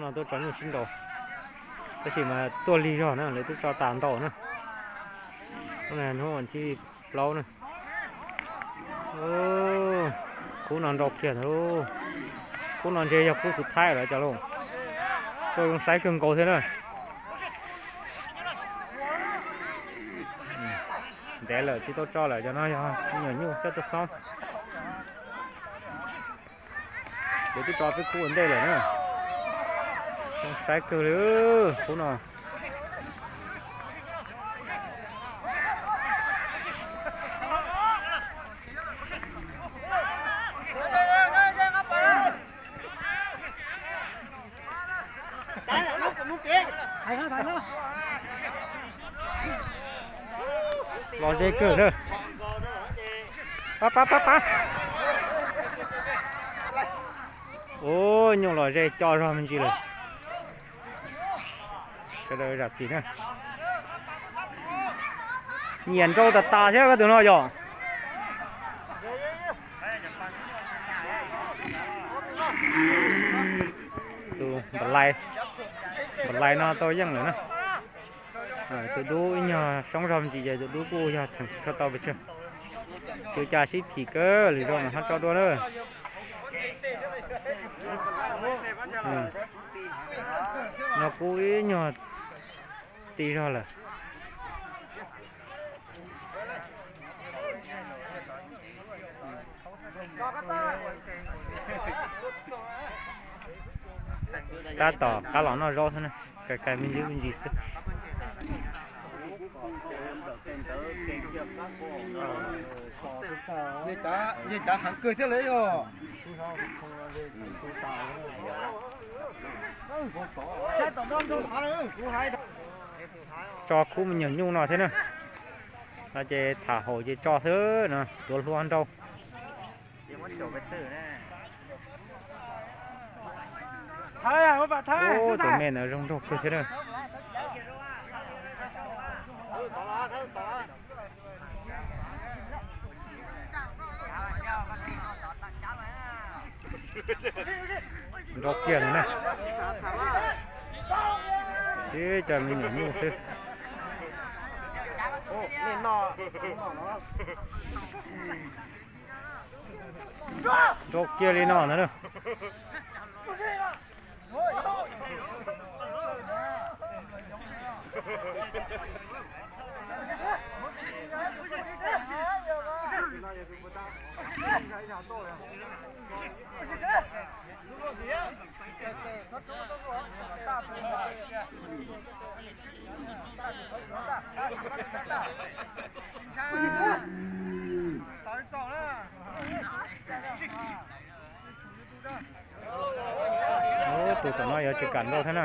Tuaj tso nyuj sib nraus, tab sis mas tuaj lig zog na, lawv twb tso tas ntau na. Hnub no thib plaub na. Khub no nrau kiag ntag lauj. Khub no ntshe yog khub xub thaib lawm cov lauj. Tuaj zoo saib kawg nkaus thiab na. Ntev lawm tsis tau tso lawm, cov no yog me nyuam nyuj coj tuaj xoob. Lawv twb tso peb khub ua ntej lawm na. Zoo saib kawg li khub no. Los ze kawg na. Pab pab pab pab. Ua nyuj los ze co zog me ntsis lawm. Sawv daws zam txim na. Nyiam nrau tas tas thiab koj tus no yom. Tus npam lais, npam lais no tau yeej lawm na. Tus dub ib nyuag soob zog me ntsis ces tus dub kuj yog txheem tsis tshua tau pes tsawg. Ua cas sib phim kawg, lwm zaus mas ho tso dua na. No kuj ib nyuag ti zog lawm. Tab tom qab los noj zaub xwb na, kais kais me ntsis me ntsis xwb. Yog cav heev kawg thiab lawm os. Tso khub me nyuam nyuj no thiab na. No ces tham haum ces tso xwb no, tuav hlua nrau. Tus me ntawd zoo nraug kawg thiab na. Nrau kiag no na. Tib co me nyuam nyuj xwb. Nrau kiag li no ntag na. Tus tom no yuav tsis kam nrau thiab na.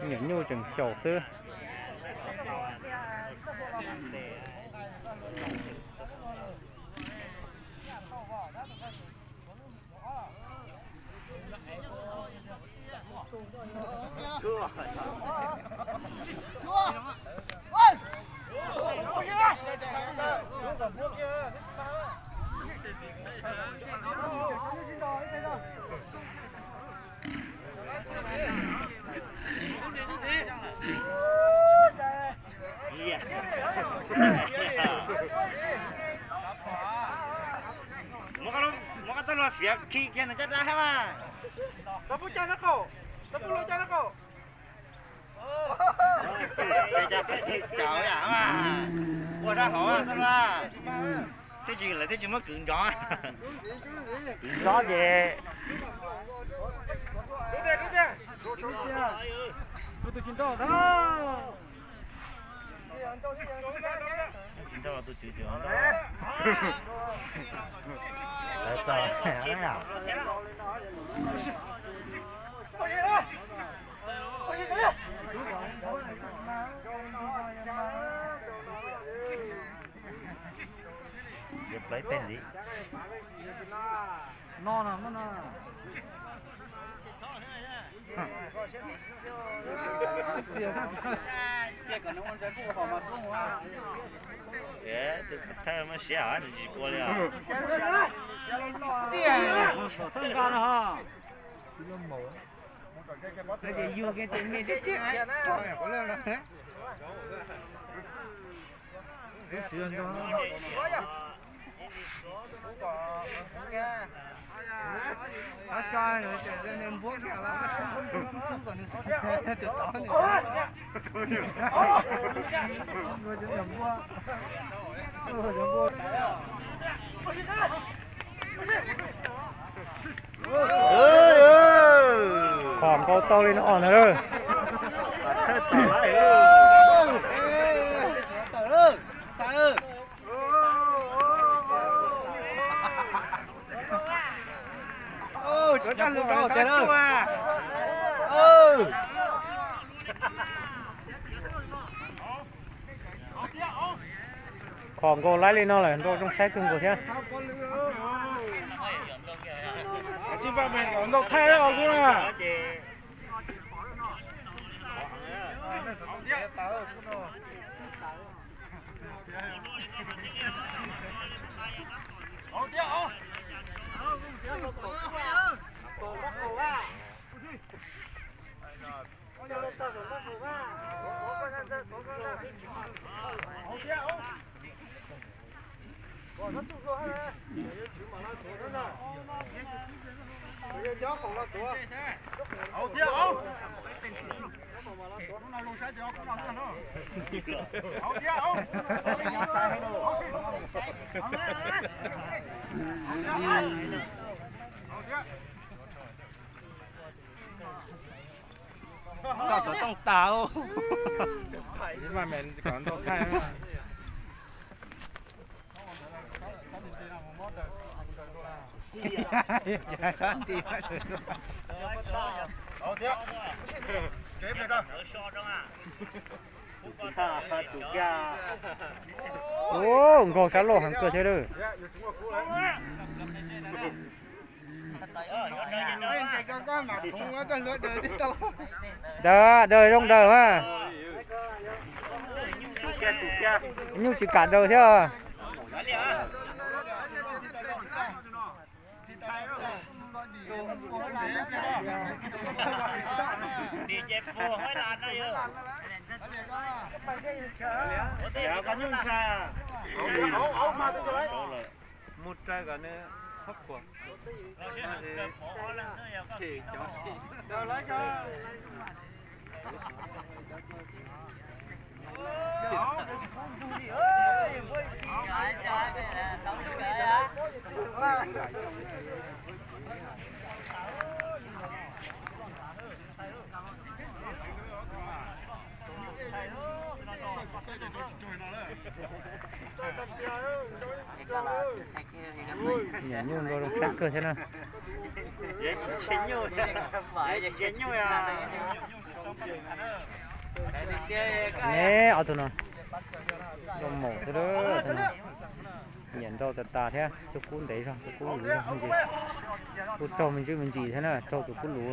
Nyuam nyuj tseem xyaum xwb. Muab koj txoj hlua fiav khi kiag ntawm caj dab thiab mas. Tau pub caj dab qaum, tau pub hlua caj dab qaum. Ua sab hauv txoj hlua. Twb tsis, lawv twb tsis muab kwv ntsov. Kwv ntsov ces. Tsis nrau tus tswv tseem ntau. Lawv txog. Txiav plaws ib teg ntxiv. No no no. Tus thawj muaj siab hov nws tsis pua li os. Tiag, saum thawj nqa no hov. Ces yug kiag tus me thiab tiag. Tov tso, nws npuab kiag los tub kom nws tus tod nws npuab. Qhov nkaus tau li no ntag. Qhov nkaus laib li no lawm, nrau zoo saib kawg nkaus thiab. Ntau thaij os kuv na. Koj xov tooj tas. Ub, nkaug sab laj heev kawg thiab lawm. Daws, daws zoo daws mas. Nyuj tsis kam daws thiab. Mus raws kom nws thab quas. Nyiam nyuj nrau zoo sab kawg thiab na. Ne, ob tug no zoo maum thiab, nyiam nrau tas tas thiab. Tus kub ntev zog, tus kub luv zog, kuj raug me ntsis me ntsis thiab na, raug tus kub luv.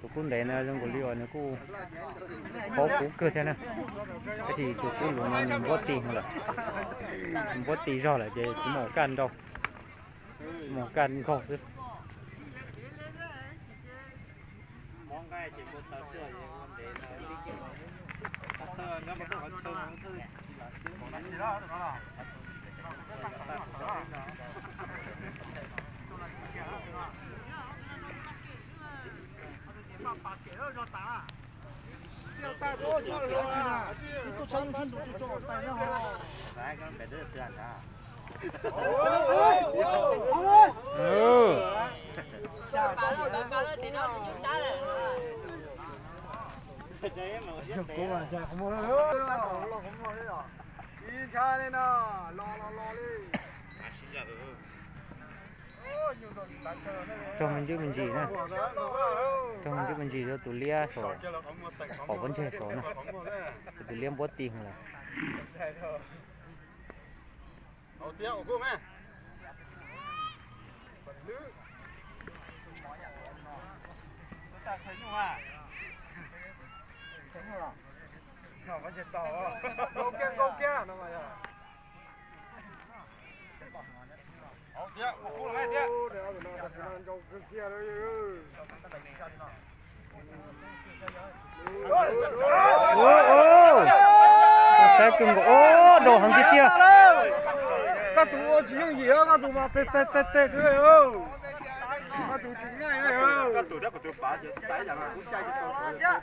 Tus kub ntev no zoo nkaus li uas nws kuj paub kub kawg thiab na. Tab sis tus kub luv no nws npuab ti lawm, npuab ti zog lawm ces tsis muaj kaj nrau, muaj kaj nkaug xwb. Raug me ntsis me ntsis na, raug me ntsis me ntsis rau tus liab saum, qhov pob ntseg saud na, tus liab npuab ti lawm. Saib kawg nkaus, dau heev tiag tiag. Koj tus ua tsis yooj yim, koj tus mas teg teg teg teg xwb. Koj tus tsis nqaij,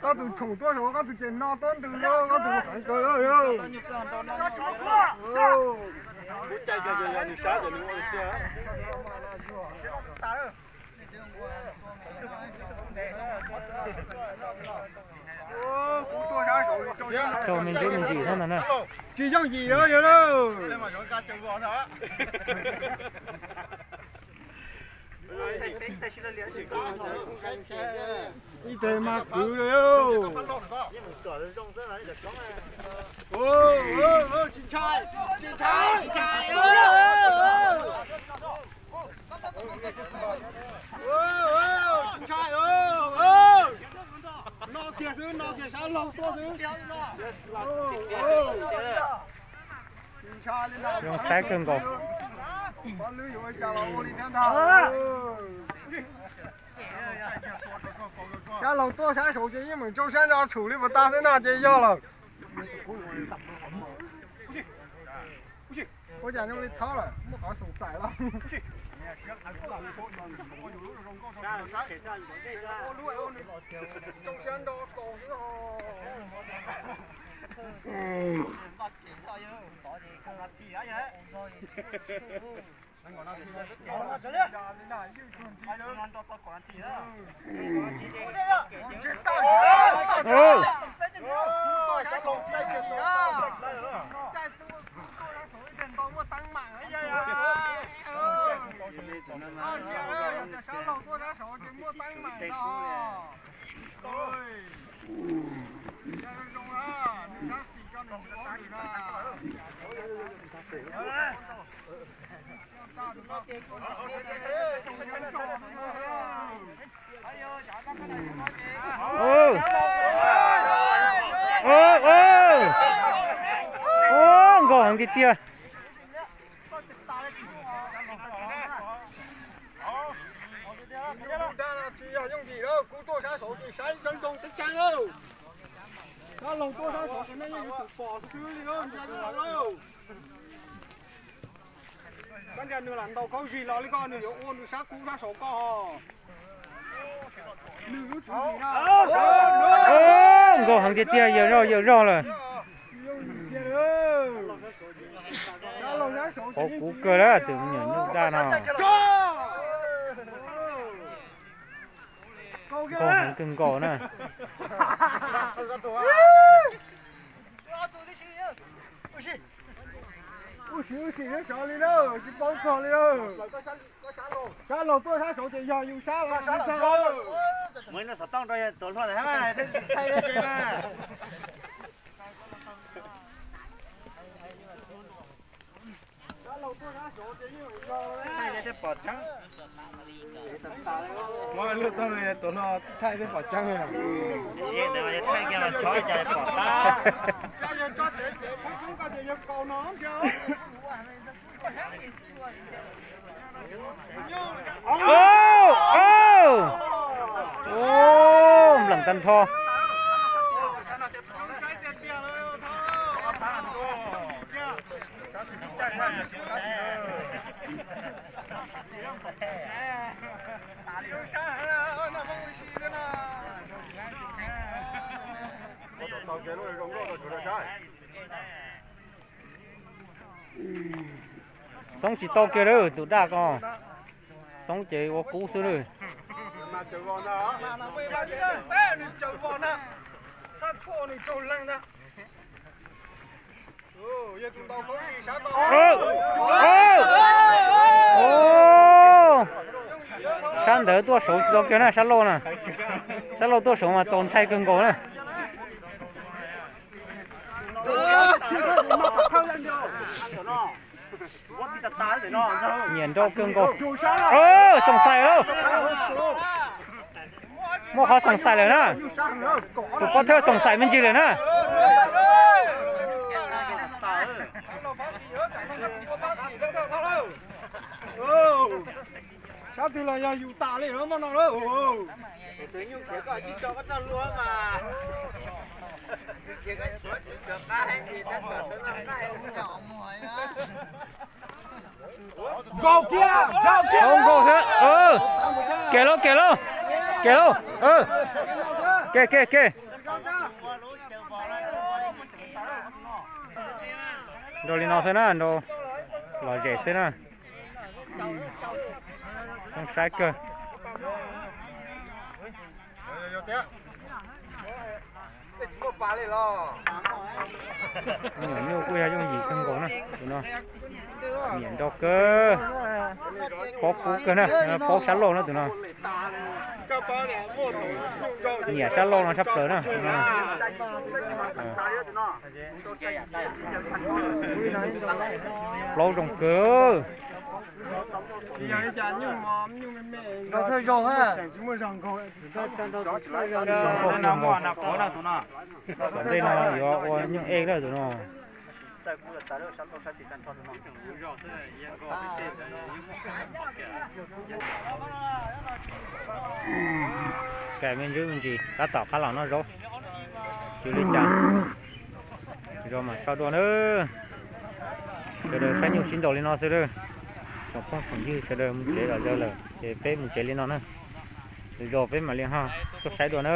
koj tus tshoom tuaj saud, koj tus ces no tuab ntws, koj tus heev kawg. Rau me ntsis me ntsis thiab ntag na. Tsis yooj yim yog lawm. Ib teg mas kwv li. Tsis ntshai, tsis ntshai, tsis ntshai. Tsis ntshai, no kiag xwb, no kiag sab laug tuaj xwb. Tsis ntshai li ntag. Zoo saib kawg nkaus. Pab lwb yuav ua cas los ua li thiab ntag. Sab laug tuaj sab saud ces yeej meem tsoo sab nrau tshum li puas tag xwb no ces yog lawm. Ua cas zoo li thawb lawm, muaj qhov xoom xaim los. Tsoo sab nrau kaus xwb. Nkauj heev tiag tiag. Tsis yog yooj yim, kuv tuaj sab saud ces saib zoo zoo tseeb tseeb. Sab laug tuaj sab saud ces nej yeej yuav tsum pom xwb li, ntsia li lawm. Koj ntsia nws lam ntaus khaub zig los li koj, nws yuav ua nws sab kub sab saud koj. Nws lub tswv yim na. Nkauj heev tiag tiag, yawm zog yawm zog lawm. Qhov kuv kawg lawm tus me nyuam nyuj daj no. Nkauj heev kawg nkaus na. Ua si ua si sov li na, tsis paub txog li. Sab laug tuaj sab saud ces yog yus sab lawm. Muaj ib lub xov tooj rau yog tuav hluas ntawd thiab mas, thaij thiab ces mas. Thaij thiab pom tseeb. Muab lub tooj tuav hluas thaij thiab pom tseeb. Thaij kiag los tshov cas pom tab. Npleem tag nrho. Xoob tsis tau kiag lawm tus daj ko. Xoob ces ua kub xwb lawm. Sab ntawd tuaj saud tsis tau kiag na, sab laug na. Sab laug tuaj saud mas txaus ntshai kawg nkaus na. Nyiam nrau kawg nkaus. Xoom xais lawm. Muaj qhov xoom xais lawm na. Tus pov thawj xoom xais me ntsis lawm na. Ob tug los yog yus tas li no mas no lawm. Tus nyuj khiav koj tsis tso koj txoj hlua mas. Nyuj khiav koj tsis tso qab heev li, tab tom txawv noj qab heev. Nkaus kiag, nkaus kiag. Nkaus xwb. Kem lauj, kem lauj, kem lauj. Kem, kem, kem. Nrau li no xwb na, nrau lom zem xwb na. Zoo saib kawg. Nyuam nyuj kuj yog yooj yim kawg nkaus na tus no. Nyiam nrau kawg. Paub kub kawg na, paub sab laug na tus no. Nyiam sab laug no tshaj plaws na. Plaub zoo kawg. Nrau thawj zaug ha. Tom ntej no yuav ua nyuj ej lawm tus no. Kam me ntsis me ntsis tab tom qab los noj zaub. Tsis li cas, zos mam so dua na. Sawv daws saib nyuj sib ntaus li no xwb lawm. Tsoom phooj tsoom ywg sawv daws mus tsev los zaws lawm ces peb mus tsev li no na. Lwm zaus peb mam li ho tuaj saib dua na.